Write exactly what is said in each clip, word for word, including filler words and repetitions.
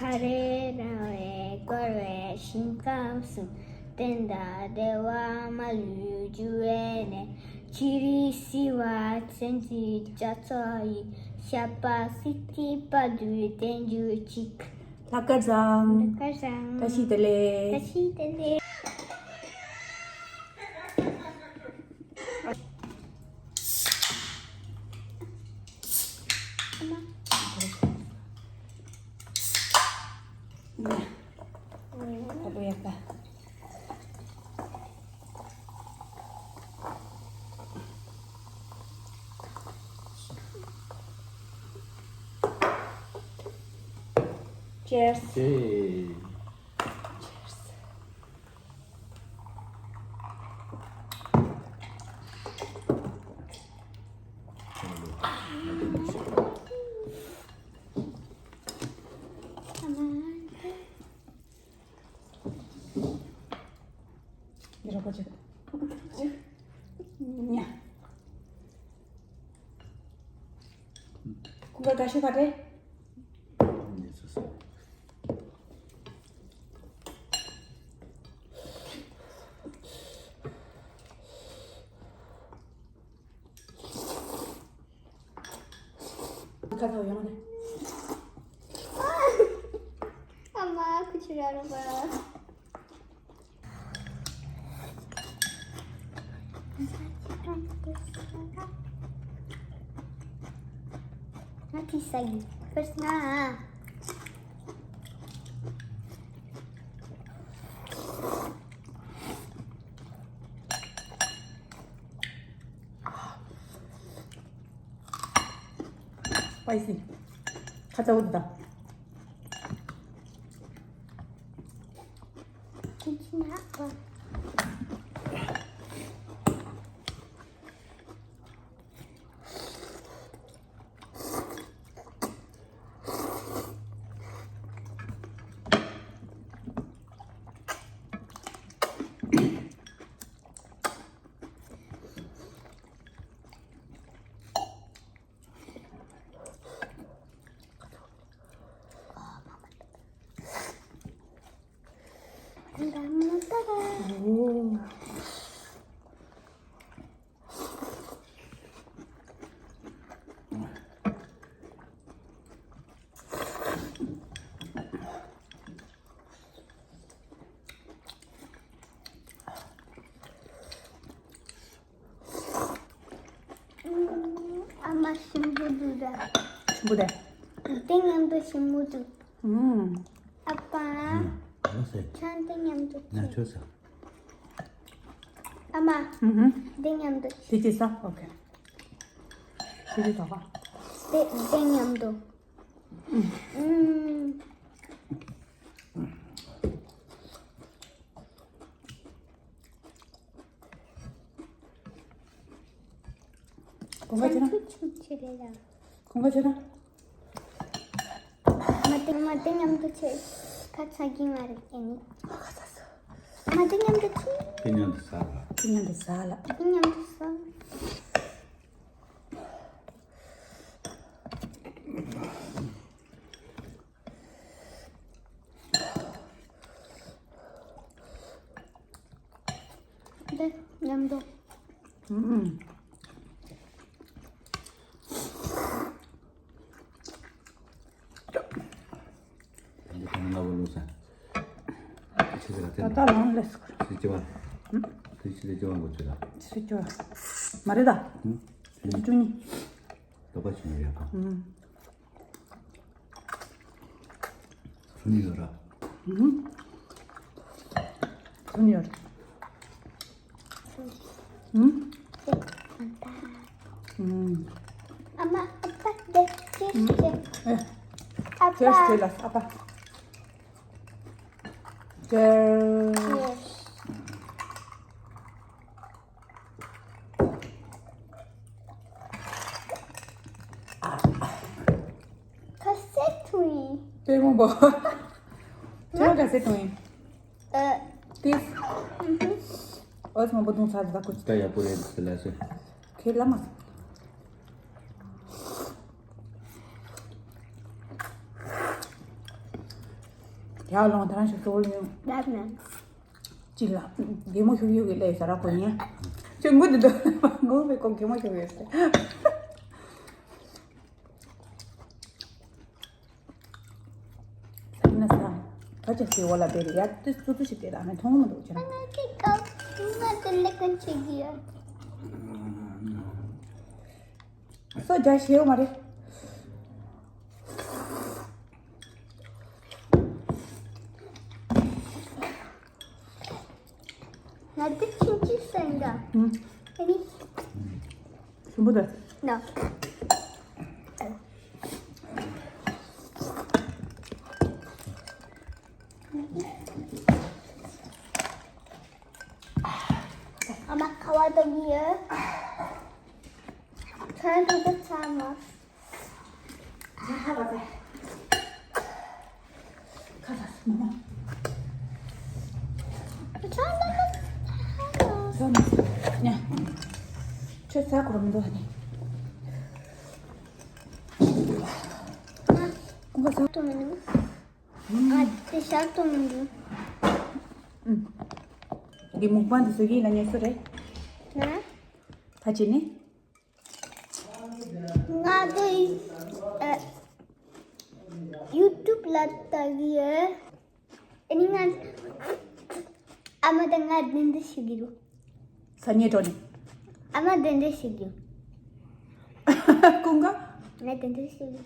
ཁ་རེ་ར་བས་བསྐོར་བའི་ཞིང་ཁམས་གསུམ། བསྟན་དང་བདེ་བ་མ་ལུས་རྒྱུ་བའི་གནས། ཕྱི་རིགས་བསིལ་བ་མཚན་འཛིན་རྒྱ་མཚོ་ཡི། ཞབས་པད་སྲིད་མཐའི་དཔལ་དུ་བརྟན་གྱུར་ཅིག་ལྷག་དཀར་བཟང་། ལྷག་དཀར་བཟང་། བཀྲ་ཤིས་བདེ་ལེགས། བཀྲ་ཤིས་བདེ་ལེགས། Cheers. Cheers. འདི་རོགས་པ་ཅིག་ཉ། ཁུ་བ་དགའ་ཤོས་ག་རེ། ཁ་ཚ་ཡོང་ནས། ཨ་མ་ཁུ་ཆུ་ར་ར་བ། ང་ཏི་ས་ཡི་ཕར་སྔ། Spicy. ཁ་ཚ་བོ་འདུག་ད། ཁྱི་ཁྱི་ན་པ། ཨ་མ་ཞིམ་པོ་འདུག་ད། ཞིམ་པོ་དེ། དེ་མཉམ་དུ་ཞིམ་པོ་འདུག་ཨུམ། ཨ་ཕ། ཨ་ཟེ། ཆང་དེ་མཉམ་དུ་ན་ཆོས་ཟེ། ཨ་མ། ཨུམ། དེ་མཉམ་དུ། དེ་ཅི་ཟ། ཨོ་ཁེ། དེ་ཅི་ཟ་བ། དེ་དེ་མཉམ་དུ། ཨུམ། གོང་ཁ་ཆེ་ན། ཆུ་ཆུ་ཆེ་རེད་ཡ། གོང་ཁ་ཆེ་ན། མ་ཏིང་མ་ཏིང་མཉམ་དུ་ཆེ། ཁ་ཚ་གི་མ་རེད་ཀྱི་ནི། ཁ་ཚ་སོ། མ་ཏིང་མཉམ་དུ་ཆེ། ཏིང་མཉམ་དུ་ཟ་ལ། ཏིང་མཉམ་དུ་ཟ་ལ། ཏིང་མཉམ་དུ་ཟ། འདི་མཉམ་དུ། ཨུམ། འདི་གང་ལ་བུ་ལུག་ས། ཆི་ཟེར་ད་ལྟ་ལོང་ལེ་སི་ཁར། སི་ཅི་བ། ཨུམ། སི་ཅི་སི་ཅི་བ་འགོ་ཆུ་ལ། སི་ཅི་བ། མ་རེད་ད། ཨུམ། སི་ཅི་ནི། ལོ་པ་ཆུ་ནི་རེད་པ། ཨུམ། སུན་ཡོད་ར། ཨུམ། སུན་ཡོད་ར། ཨུམ། ཨུམ། ཨ་མ་ཨ་ཕ་དེ་ཅེས་ཅེས། ཨ་ཕ། ཅེས་ཅེས་ལ་ཨ་ཕ། ཅེས། ཁ་ཟས་འཐུང་ཡིན། པད་མོ་བོ། ཁྱོད་ཁ་ཟས་འཐུང་ཡིན། ཨ། ཏིས། ཨོ་ཙི་མང་པོ་འཐུང་ཚར་ད་ཁོ། ད་ཡག་པོ་རེད་ཟེར་ལ་ཟེར། ཁྱེད་ལ་མ་ཟེར། ཡར་ལོངས་ད་རང་ཞིག་གཙོ་བོ་ཡོང་། ལབ་ན། ཅི་ལ། གད་མོ་ཤོར་ཡོད་ཀྱི་ལས་ཟ་ར་གོ་ཡིན། ཁྱོད་ངུ་འདི་འདུག་ངུ་བའི་ཀོ་གད་མོ་ཤོར་ཡོད་ཟེར། ས་ན་ས། ད་ཅི་སེ་འོ་ལ་བེ་རི་ཡ་ཏི་སུ་ཏུ་ཞིག་དེ་ལ་ནི་མཐོང་མི་འདུག་ཅི་ན། ང་གི་ཀ་ང་དེ་ལེགས་ཀན་ཆེ་གི་ཡ། སོ་རྒྱ་ཞེའོ་མ་རེད། ང་དེ་ཆུང་ཆུང་སེང་ག་ཨུམ། ཨ་ནི། ཞིམ་པོ་དང་། ན། ཨ་མ་ཁ་བ་དང་ཡོད། ཁ་དང་ཚ་མ། ཁ་ལ་ཟེར། ཁ་ལ་ཟེར་མོ་མོ། ཁ་ལ་ཟེར། ཉ། ཁྱོད་ཟ་གོ་ར་མི་འདུག་ཨ་ནི། ཁོང་ཁ་ཟ། ཨ་དེ་ཤར་དུ་མི་འདུག་འདི་མུག་པང་དུ་བཟོ་གི་ལ་ཉེ་སུ་རེད། ན། ཕ་ཆེ་ནི། ང་དེ་ཨ། ཡུ་ཊུབ་ལ་ལྟ་གི་ཡོད། ཨ་ནི་ང་ཨ་མ་དང་ང་དེ་འདྲ་ཞིག་གི་རུ། ས་ཉེ་གྲོ་ནི། ཨ་མ་དེ་འདྲ་ཞིག་གི། ཀུན་དགའ། ང་དེ་འདྲ་ཞིག་གི།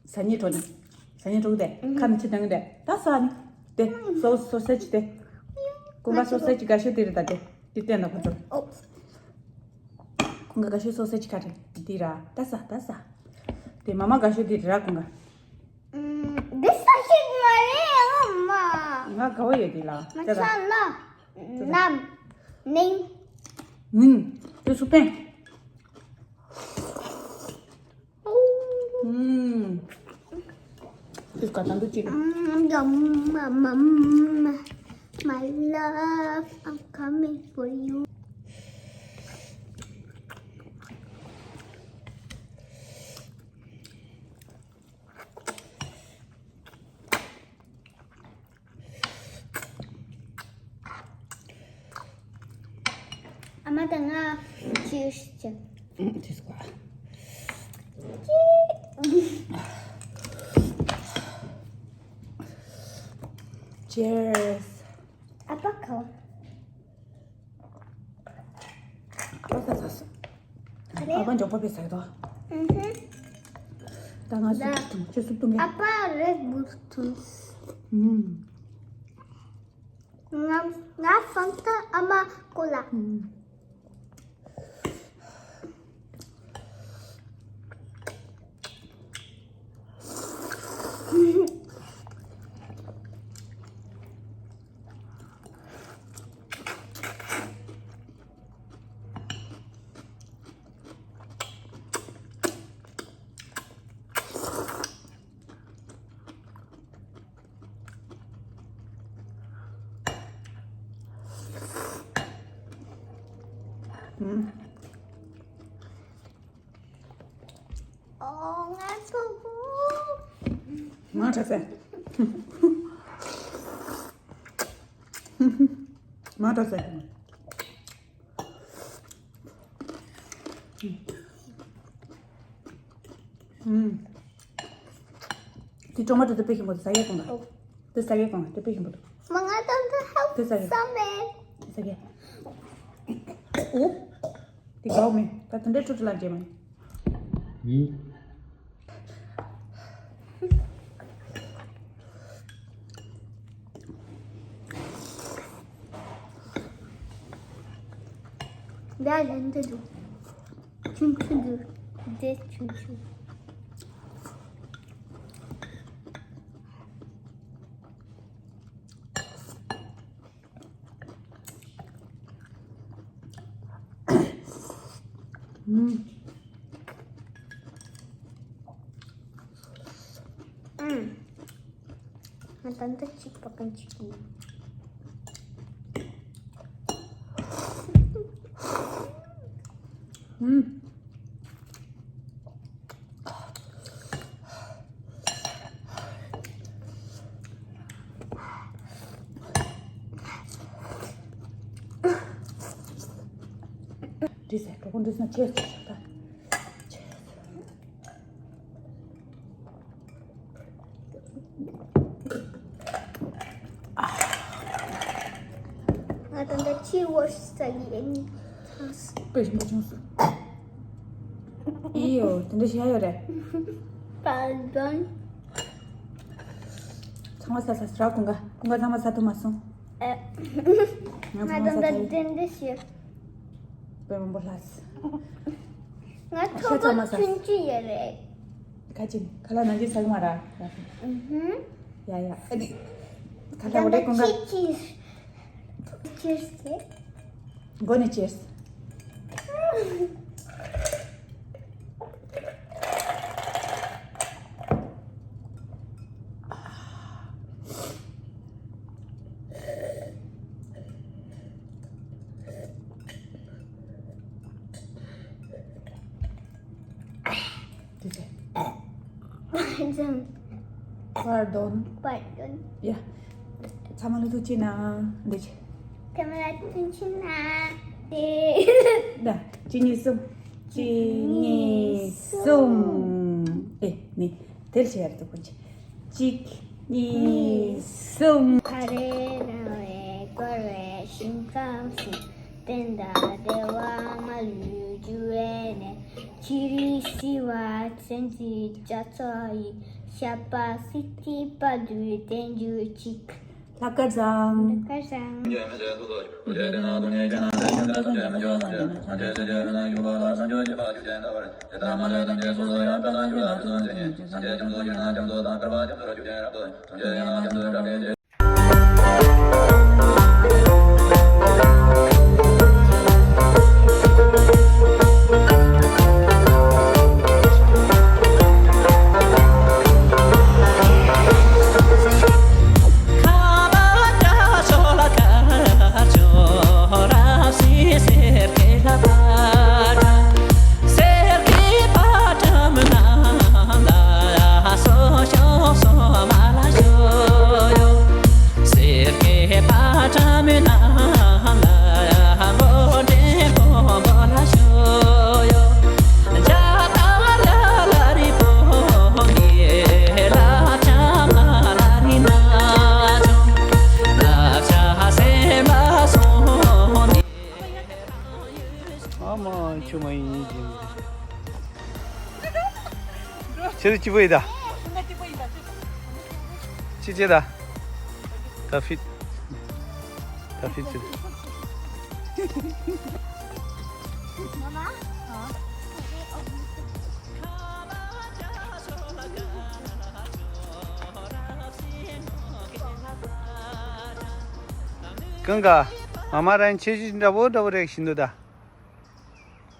ཟ་སྙིང་བྲོ་ནས། ཟ་སྙིང་བྲོ་གི་དེ། ཁ་ནས་ཕྱིར་བཏང་གི་དེ། ད་ཟ་ནི། དེ། སོ་སོ་སེ་ཅི་དེ། ཀུན་དགའ་སོ་སེ་ཅི་དགའ་ཤོས་དེ་རེད་ད་དེ། དེ་བསྟན་ན་ཁོ་ཚོ། ཨོ། ཀུན་དགའ་དགའ་ཤོས་སོ་སེ་ཅི་ཁ་རེད། དེ་ར། ད་ཟ་ད་ཟ། དེ་མ་མ་དགའ་ཤོས་དེ་རེད་ར་ཀུན་དགའ། ཨུམ། འདི་ཟ་ཤེས་མ་རེད་ཨ་མ། ང་དགའ་བོ་ཡོད་དེ་ལ། ང་ད་ད། ཆ་ལ། ནམ། ནིང་། ནིང་། དེ་སུ་བསྟན། ཨུམ། ཨིས་ཀ་དང་དུ་ཅི། ཨུམ། My love, I'm coming for you. ཨ་མ་དང་ང་ཅི་ཡོད་ཤི་ཅན། ཨུམ། དེ་སུ་ག Cheers. ཨ་ཕ་ཁོ། ཨ་ཕ་ཟ་ཟ། ཨ་ཕ་མགྱོགས་པོ་བས་ཟ་གི་འདུག་ཨུ་ཧུ། ད་ང་སུབ་འཐུང་། ཁྱོད་སུབ་འཐུང་གི། ཨ་ཕ་རེད་བུལ་འཐུང་། ཨུམ། ང་ང་ཧྥན་ཏ། ཨ་མ་ཀོ་ལ། ཨུམ། ཨུམ། ཨོ། ང་ཚོ་བུ། མ་དྲག་ཟེར། མ་དྲག་ཟེར། ཨུམ། དེ་ཀྲོ་མ་ཏོ་དེ་དཔེ་ཞིམ་པོ་འདུག་ཟ་ཡས་གོང་ལ། ཨོ། དེ་ཟ་ཡས་གོང་ལ་དེ་དཔེ་ཞིམ་པོ་འདུག་མ་ང་དང་དེ་ཧེལ་དེ་ཟ་ཡས། སམ་མེ། དེ་ཟ་ཡས། ཨོ། དེ་གའོ་མེ། ད་དེ་འདྲའི་ཁྲུ་ཁྲུ་ལ་རྗེས་མ་ཡིན། ཡིན། ད་ལན་དུ་འདུག་ཆུང་ཆུང་འདུག་འདི་ཆུང་ཆུང་། ཨུམ། ཨུམ། ང་ད་ལྟ་གཅིག་པ་གང་གཅིག་ཡིན། ཨུམ། འདྲིས་ཟེར་གྲོགས་པོ་འདྲིས་ན་ཆེ་ཟེར་ཤག་ད། ཆེ་ཟེར། ང་ད་ལྟ་ཕྱིར་འོར་ས་གི་ཨེ་ནི་ཚང་སོང་། དཔེ་ཞིམ་པོ་བྱུང་སོང་། ཨི་ཡོ་དེ་འདྲ་ཞིག་ཡོད་རེད། པཱ་དོན། ཚང་མ་ཟ་ཟ་ཟ་ར། ཀུན་དགའ་ཀུན་དགའ་ཚང་མ་ཟ་ཐུབ་མ་སོང་། ཨེ། ང་ཚང་མ་ཟ་ད་ཚར་ཡིན། དེ་འདྲ་ཞིག་དཔེ་མང་པོ་ལྷག་སོང་། ང་ཐོ་ཤ་ཚང་མ་ཟ། ཐུན་ཅི་ཡོད་རེད། ཁ་ཅིག་ཁ་ལག་ནང་གི་ཟ་གི་མ་ར། ཨུ་ཧུམ། ཡ་ཡ། ཨ་ནི། ཁ་ལག་འོ་རེ་ཀུན་དགའ། ཅི་ཅི། ཅི་ཟེར། མགོ་ནས་ཅི་ཟེར། དེ་ཚེ། པར་དོན། པར་དོན། ཡ། ཚང་མ་ལ་ཐུགས་རྗེ་གནང་། འདི་ཆེ། ཚང་མ་ལ་ཐུགས་རྗེ་གནང་། དེ། ད། གཅིག་གཉིས་གསུམ། གཅིག་གཉིས་གསུམ། ཨེ་ནི། དེར་བྱས་ཡར་དུ་ཀུན་གྱིས། གཅིག་གཉིས། གཉིས། གསུམ། ཁ་རེ་རང་རེ་བསྐོར་བའི་ཞིང་ཁམས་སུ། བསྟན་དང་བདེ་བ་མ་ལུས་རྒྱུ་བའི་གནས། ཅི་རིགས་སྲིད་པ་མཚན་བརྗོད་རྒྱ་མཚོ་ཡི། ཞབས་པད་སྲིད་མཐའི་བར་དུ་བརྟན་གྱུར་ཅིག་ལྷག་དཀར་བཟང་། ལྷག་དཀར་བཟང་། ཨ་མ་ཆུ་མ་ཡིན་ཡིན་གྱི། ཁྱེད་ཀྱི་སྐྱིད་པོ་ཡིན་ད། ཅི་བྱེད་ད། ད་ཕིད། ད་ཕིད་ཅི། ཀུན་དགའ། མ་མ་རང་ཆེ་ཆུང་འདྲ་པོ་འདྲ་པོ་རེད་བཞིན་འདུག་ད།